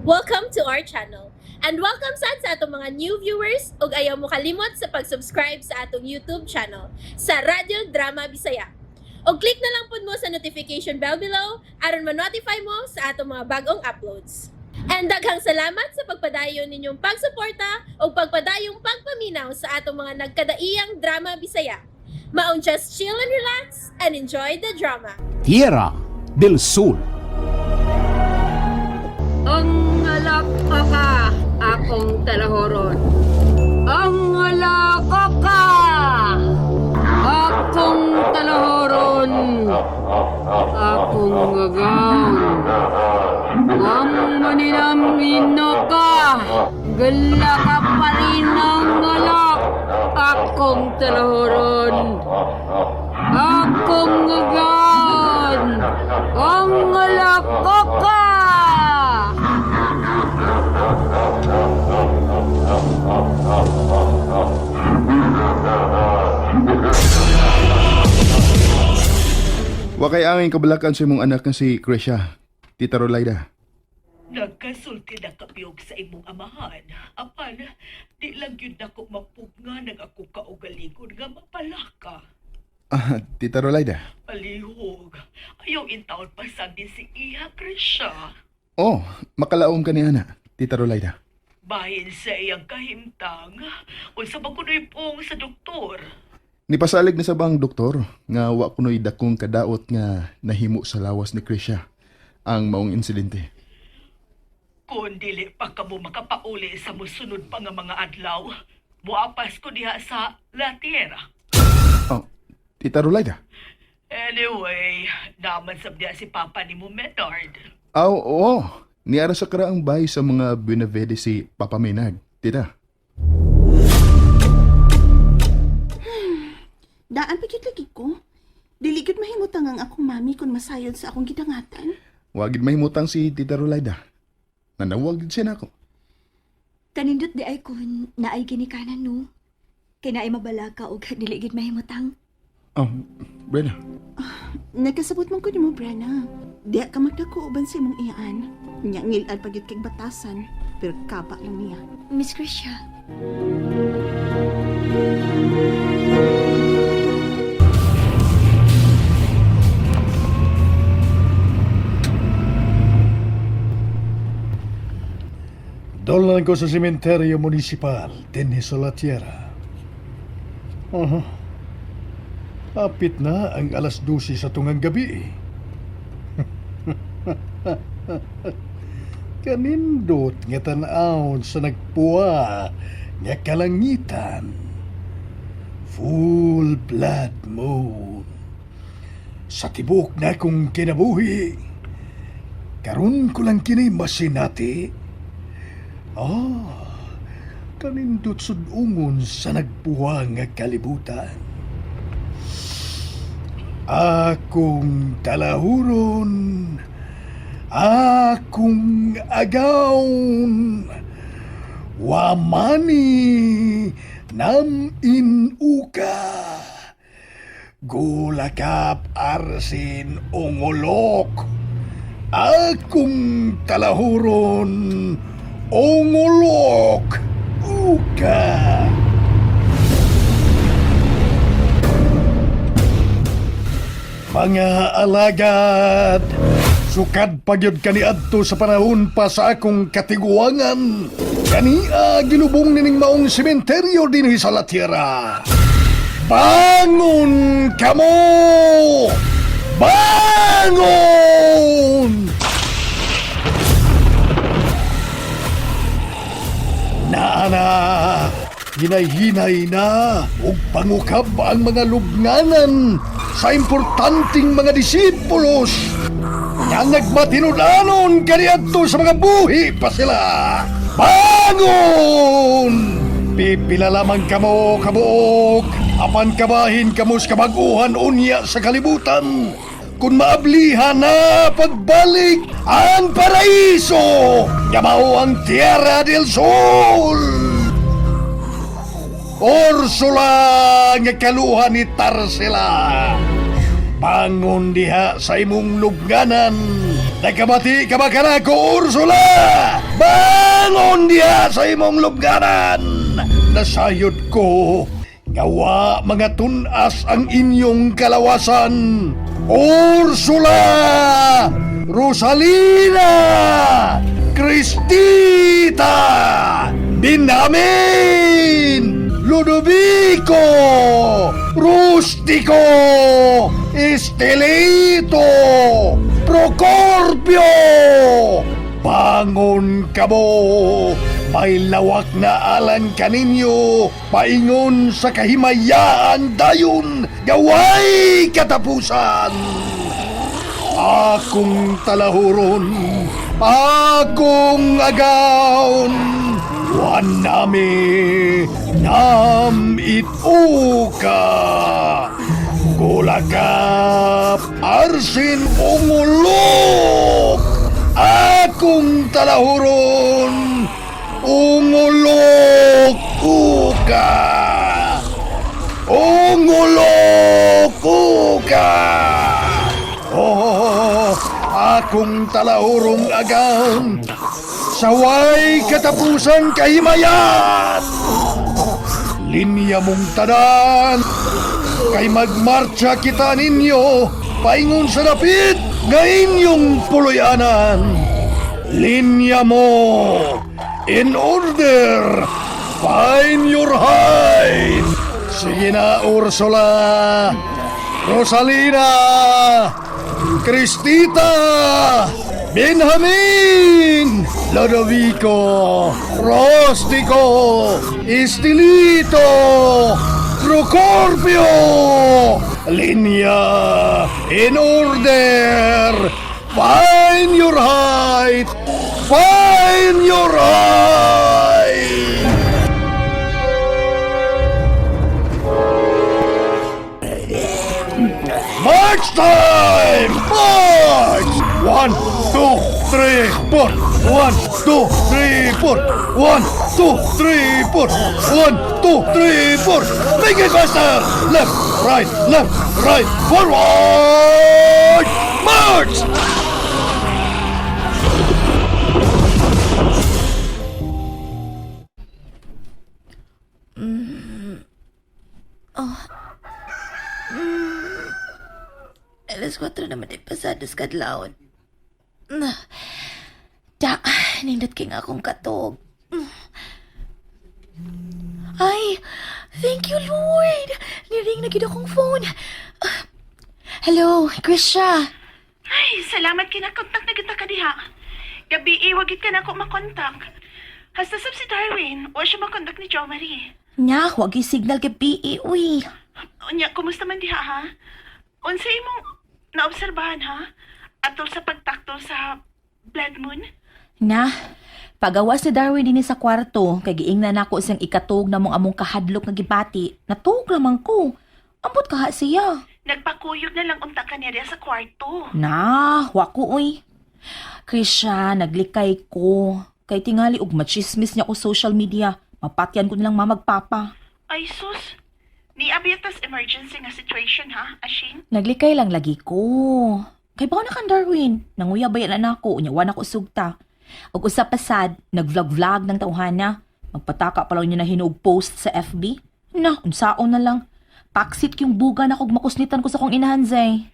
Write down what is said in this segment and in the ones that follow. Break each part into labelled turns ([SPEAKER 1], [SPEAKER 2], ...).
[SPEAKER 1] Welcome to our channel. And welcome sad sa atong mga new viewers ug ayaw mo kalimot sa pag-subscribe sa atong YouTube channel sa Radyo Drama Bisaya. Og click na lang pud mo sa notification bell below aron ma-notify mo sa atong mga bagong uploads. And daghang salamat sa pagpadayon ninyong pagsuporta ug pagpadayong pagpaminaw sa atong mga nagkadaiyang drama Bisaya. Maong just chill and relax and enjoy the drama.
[SPEAKER 2] Tierra del Sol.
[SPEAKER 3] Ang alak ka, akong talahoron. Ang alak ka, akong talahoron. Akong gagaw. Ang maninamino ka, gala ka pa rin ang alak. Akong talahoron. Akong gagaw. Ang alak ka!
[SPEAKER 4] Wa kay angin kabalakan sa imong anak nga si Krisha, Tita Rolaida.
[SPEAKER 5] Nagkasulti na kapiyog sa imong amahan. Apan, di lang yun nako mapugna ng ako kaugalingon nga mapalaka.
[SPEAKER 4] Ah, Tita Rolaida.
[SPEAKER 5] Palihog, ayaw intaon pasag din si Iha Krisha.
[SPEAKER 4] Oh, makalaom ka ni ana, Tita Rolaida.
[SPEAKER 5] Bahin sa iyang kahimtang, unsa ba kuno'y pong sa doktor?
[SPEAKER 4] Nipasalig na sa bang doktor nga wa kuno'y dakong kadaot nga nahimo sa lawas ni Krisha ang maong insidente.
[SPEAKER 5] Kung dili pa kamo makapauli sa musunod pa nga mga adlaw, muapas ko diha sa La Tierra.
[SPEAKER 4] Oh, Tita Rolaida.
[SPEAKER 5] Anyway, naman sabdiya si Papa ni mo Menard.
[SPEAKER 4] Aw, oo. Niara sa karaang bahay sa mga Buenavede si Papa Menard, Tita.
[SPEAKER 6] Daan pa gyud lagi ko. Dili gyud mahimutang ang akong mami kung masayod sa akong gidangatan.
[SPEAKER 4] Wagid mahimutang si Tita Rolaida. Nanawag gid siya nako.
[SPEAKER 7] Kanindot di ay kun naay ginikanan no. Kay naay mabalaka og dili gid mahimutang.
[SPEAKER 4] Oh, Brenda.
[SPEAKER 6] Nagkasabot man ko nimo, Brenna. Diha ka magdako uban sa imong iyaan. Nya ngilad pa gyud kay batasan, pero kaba lang niya.
[SPEAKER 7] Miss Krisha.
[SPEAKER 8] Doon lang ko sa sementeryo municipal, dinhi sa La Tierra. Aha. Apit na ang 12:00 sa tungang gabi. Kanindot nga tan-awon sa nagpuwa nga kalangitan. Full blood moon. Sa tibok na kong kinabuhi, karon ko lang kini masinati. Ah, kanindot sud-ungon sa nagpuwa nga kalibutan. Akong talahuron, akong agawn, wamani nam inuka. Gulakap arsin ungolok, akong talahuron, ungolok, uka. Mga alagad, sukad pagyud kaniadto sa panahon pa sa akong katiguangan. Kania gilubong nining maong sementeryo dinhi sa La Tierra. Bangon kamo! Bangon! Naana, hinay-hinay na ug pangukab ang mga lubnganan sa importanteng mga disipulos nga nagmatinud-anon kaniadto sa mga buhi pa sila. Bangon! Pipila lamang kamo kabuok, apan kabahin kamo sa kabaguhan unya sa kalibutan. Kung maablihan na pagbalik ang paraiso, nga mao ang Tierra del Sol. Ursula nga kaluha ni Tarsila. Bangon diha sa imong lubnganan. Nakabati ka ba kanako, Ursula? Bangon diha sa imong lubganan! Nasayod ko, gawa mga tunas ang inyong kalawasan. Ursula! Rosalina! Cristita! Benjamin! Ludovico! Rustico! Estelito! Procorpio! Bangon kamo! May lawak na alan kaninyo, paingon sa kahimayaan dayon, gaway katapusan! Akong talahuron, akong agaon, wan nami, nam ituka. Kulakap, arsin ungulok, akong talahuron, ungulok uka. Ungulok uka. Oh, akong talahurong agam, saway katapusan kahimayan. Linya mong tanan, kay magmarcha kita ninyo, paingon sa dapit, nga inyong puloy-anan. Linya mo, in order, find your hide. Sige na, Ursula, Rosalina, Cristita, Benjamin, Lodovico, Rostico, Estilito, Procorpio, Linya, in order, find your height, find your height. March time! March! 1, 2, 3, 4. 1, 2, 3, 4. 1, 2, 3, 4. 1, 2, 3, 4. Make it faster! Left, right, left, right, forward! March!
[SPEAKER 9] Alas 4 naman ay pasadas kadlawon. Da, nindot kay nga akong katog. Ay, thank you Lord! Niring na gid akong phone. Ah, hello, Krisha.
[SPEAKER 6] Ay, salamat kinakontak na kita kadiha. Gabi iwagit ka na ako makontak. Hasta sab si Darwin, wa siya makontak ni Jo Marie.
[SPEAKER 9] Nya, wag yung signal kay PE, uy.
[SPEAKER 6] Unya, kumusta man diha ha? Unsa imong naobserbahan ha? Atol sa pagtaktol sa blood moon?
[SPEAKER 9] Na, pagawas ni Darwin dinhi sa kwarto, kay giingnan nako siyang ikatug na mong among kahadlok nga gibati. Natug lamang ko. Ambot kaha siya.
[SPEAKER 6] Nagpakuyog na lang unta ka niya diha sa kwarto.
[SPEAKER 9] Na, wako uy. Krisha, naglikay ko. Kay tingali og machismis niya ko social media. Mapatyan ko nilang mamagpapa.
[SPEAKER 6] Ay sus, ni abiyatas emergency nga situation ha, Ashin?
[SPEAKER 9] Naglikay lang lagi ko. Kay bawo na kan Darwin. Nanguya ba yan anak ko, unya wa na ko sugta. Ug usa pa sad, nag-vlog-vlog ng tawhana. Magpataka pa lang niya na hinog post sa FB. Na, unsaon na lang. Paksit yung buga na kog makusnitan ko sa kong inahan, Zay.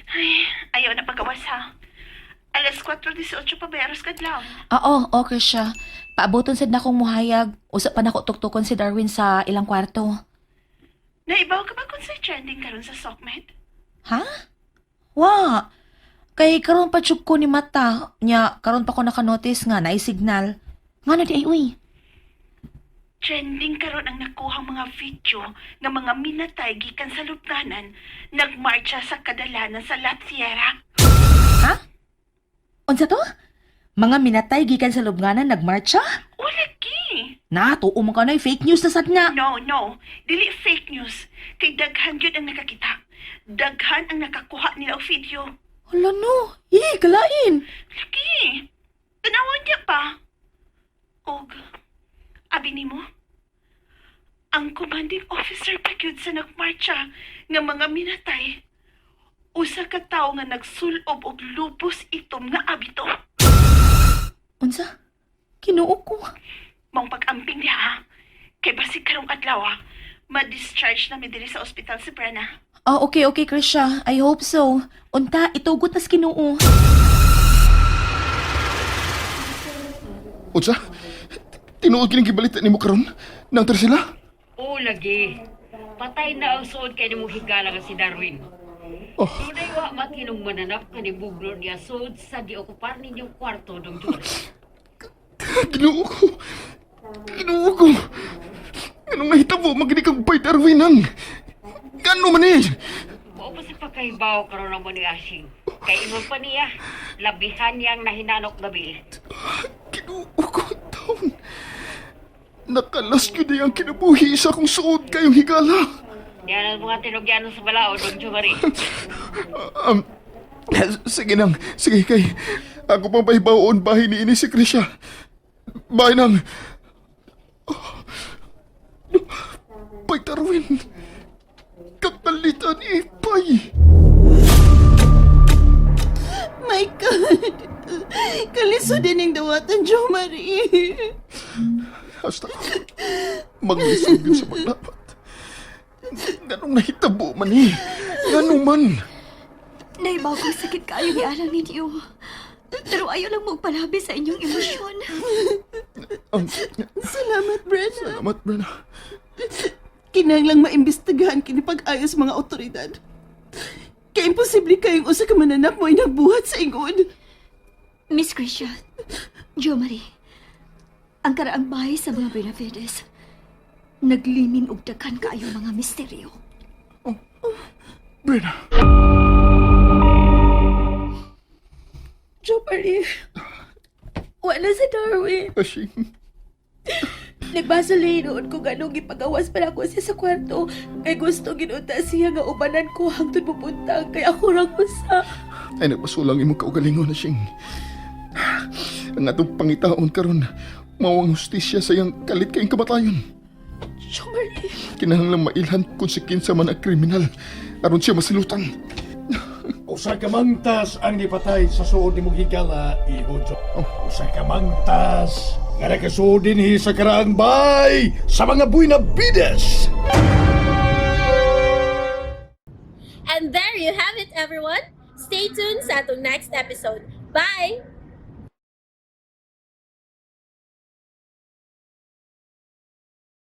[SPEAKER 6] Ay, ayaw na pagawas ha. Alas 4:18 pa bayaros kadlaw.
[SPEAKER 9] Oo, okay siya. Paaboton sad na akong muhayag. Usa pa nako tuktukon si Darwin sa ilang kwarto.
[SPEAKER 6] Naibaw ka ba kung sa trending karon sa SOCMED?
[SPEAKER 9] Ha? Wa. Kay karon pa chug ko ni mata. Nya karon pa ko nakanotice nga naay signal. Ngano di ay uy?
[SPEAKER 6] Trending karon ang nakuhang mga video ng mga minatay gikan sa lupnanan nagmarcha sa kadalanan sa La Sierra.
[SPEAKER 9] Ha? Unsa to? Mga minatay gikan sa lubnganan nagmarcha?
[SPEAKER 6] O lagi!
[SPEAKER 9] Na, tuo mo ka na fake news na sad na.
[SPEAKER 6] No, no. Dili fake news. Kay daghan gyud ang nakakita. Daghan ang nakakuha nila og video.
[SPEAKER 9] Hala no. Eh, kalain.
[SPEAKER 6] Lagi! Tanawan niya pa. Og, abi nimo, ang commanding officer pa gyud sa nagmarcha nga mga minatay. Usa ka tawo nga nagsulob og lupos itom nga abito.
[SPEAKER 9] Unsa? Kinuo ko.
[SPEAKER 6] Maong pag-amping diha ha. Kay basig karong adlaw ah, ma-discharge na mi diri sa ospital si Brenna.
[SPEAKER 9] Ah, okay, okay, Krisha. I hope so. Unta, itugot nas Ginoo.
[SPEAKER 4] Unsa? Tinuod kining gibalita nimo karon? Nangtar sila?
[SPEAKER 3] Oo, lagi. Patay na ang suod kay nimong higala nga si Darwin.
[SPEAKER 4] Oh.
[SPEAKER 3] Dunay wa matinong mananap nga nibugno niya suod sa giokupar ninyong kwarto dong Jory.
[SPEAKER 4] Ginoo ko. Ginoo ko. Anong nahitabo magini kang Bay Darwinan? Gano man eh?
[SPEAKER 3] Mao pa sa pagkahibaw karon na mo ni Ashing. Kay ingon pa niya, labihan niyang nahinanok gabi.
[SPEAKER 4] Ginoo ko taon. Nakalas yun eh ang kinabuhi sa akong suod kayong higala.
[SPEAKER 3] Diyan ang mga tinugyanon sa balaod dong Jory.
[SPEAKER 4] Um, sige nang, sige kay. Ako pang pahibaon bahay ni ini si Krisha. Bahay nang. Bay Darwin. Kakalitan ipay.
[SPEAKER 6] My God! Kaliso din ang dawatan, Jo Marie.
[SPEAKER 4] Hasta maglisod yun sa paglapat. Ganong nahitabo man eh. Ganong man.
[SPEAKER 7] Nay, bagong sakit kaayo ni alang ninyo. Pero ayaw lang mo palabi sa inyong emosyon.
[SPEAKER 6] Salamat, Brenna.
[SPEAKER 4] Salamat, Brenna.
[SPEAKER 6] Kinahanglang maimbestigahan kini pag-ayos mga otoridad. Kay imposible kayong usa ka mananap mo ay nagbuhat sa ingon.
[SPEAKER 7] Miss Krisha, Jo Marie, ang karaang bahay sa mga Benavides, naglimin og daghan kaayo mga misteryo.
[SPEAKER 4] Brenna.
[SPEAKER 9] Jo Marie, wala si Darwin.
[SPEAKER 4] Ashing.
[SPEAKER 9] Nagbasa noon ko ganong gipagawas pa ako siya sa kwarto. Kay gusto ginuta siya nga ubanan ko hangtod pupunta kay ako ra ko sa.
[SPEAKER 4] Ay nagpasulang imong kaugalingon, Ashing. Ang atong pangitaon karon mao ang hustisya sa iyang kalit kayong kamatayon.
[SPEAKER 9] Jo Marie,
[SPEAKER 4] Kinahanglang mailhan kung si kinsa man ang kriminal aron siya masilutan.
[SPEAKER 8] Usa ka mangtas ang nipatay sa suod nimong higala, iho Jo. Usa ka mangtas nga nakasuod dinhi sa karaang bay sa mga Buenavides.
[SPEAKER 1] And there you have it, everyone. Stay tuned sa atong next episode. Bye!